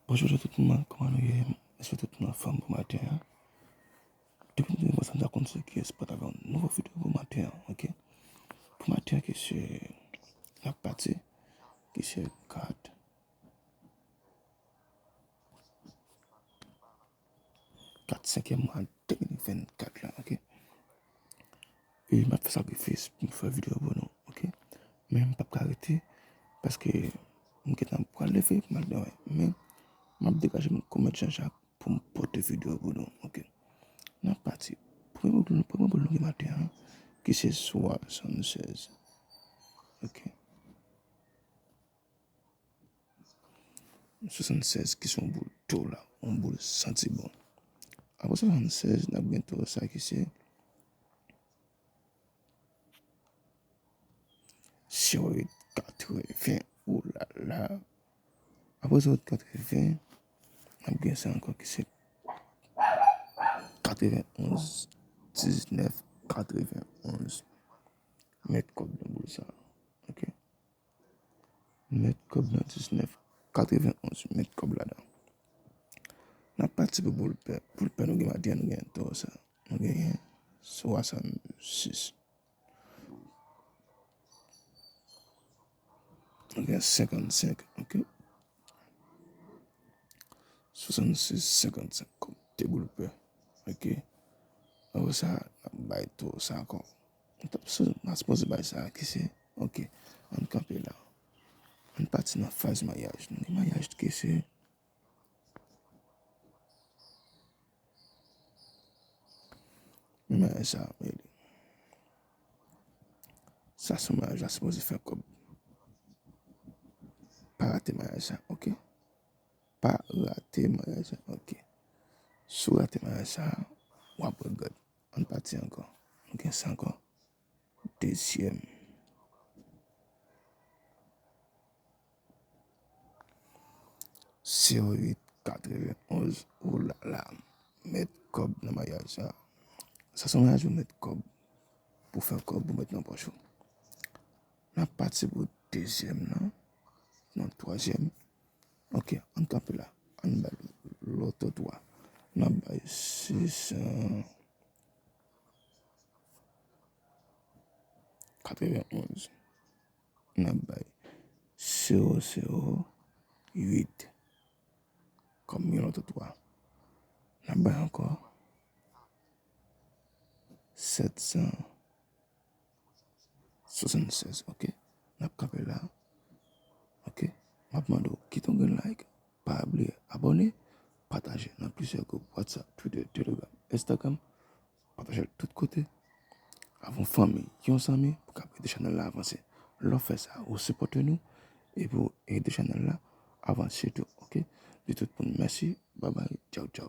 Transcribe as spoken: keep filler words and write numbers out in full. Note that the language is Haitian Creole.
Bonjou tout moun, kòman nou ye? Èske tout moun anfòm pou maten an? Depi nou te gen konsa, nou ta konn se kiyès pou ta gen yon nouvo videyo pou maten an, oke? Pou maten an, ki se, n ap pati, ki se kat, kat senkyèm mwa de mil vennkat la, oke? E m ap fè sakrifis pou m fè videyo pou nou, oke? Men m p ap ka rete, paske m gentan pral leve pou m al dòmi. Men, m ap degaje m kòm Mèt Jan Jak pou m pote videyo pou nou, oke? N ap pati. Premye boul, premye boul nou gen maten an, ki se swasannsèz. Oke. Swasannsèz ki se yon boul dola, yon boul santi bon. Apre swasannsèz, n ap gen tou sa ki se zewo uit katreven. Olala. Apre zewo uit katreven, n ap gen sa ankò ki se katrevenonz diznèf katrevenonz. Mèt kòb nan boul sa. Oke. Mèt kòb nan diznèf katrevenonz. Mèt kòb ladan. N ap pati pou boul pè. Boul pè nou gen maten an, nou gen tou sa. Nou gen swasannsis. Nou gen senkannsenk, oke? Swasannsis, senkannsenk kòm de boul pè, oke? Apre sa, n ap bay tou sa ankò. Nou t ap si-, n ap sipoze bay sa ki se, oke, ann kanpe la. Ann pati nan faz maryaj. Nou gen maryaj ki se Men maryaj sa, men li. Sa se maryaj la sipoze fè kòb. Pa rate maryaj sa, oke? Pa rate maryaj sa, oke? Si w rate maryaj sa, w ap regrèt. Ann pati ankò. Nou gen sa ankò. Dezyèm. Zewo uit katrevenonz. Olala. Mèt kòb nan maryaj sa. Sa se yon maryaj ou mèt kòb. Pou fè kòb, pou mèt nan pòch ou. N ap pati pou dezyèm nan. Non, twazyèm. Oke, ann kanpe la. Ann bay loto twa. N ap bay sis san katrevenonz. N ap bay zewo zewo uit kòm yon loto twa. N ap bay ankò sèt san swasannsèz, oke? N ap kanpe la, oke? M ap mande w kite yon grenn like, pa bliye abòne, pataje nan plizyè gwoup WhatsApp, Twitter, Telegram, Instagram, pataje l tout kote. Avè yon fanmi, yon zanmi, pou kapab ede chanèl la avanse. Lè w fè sa, ou sipòte nou, epi w ede chanèl la avanse tou, oke? Di tout moun mèsi, babay, tchaw, tchaw.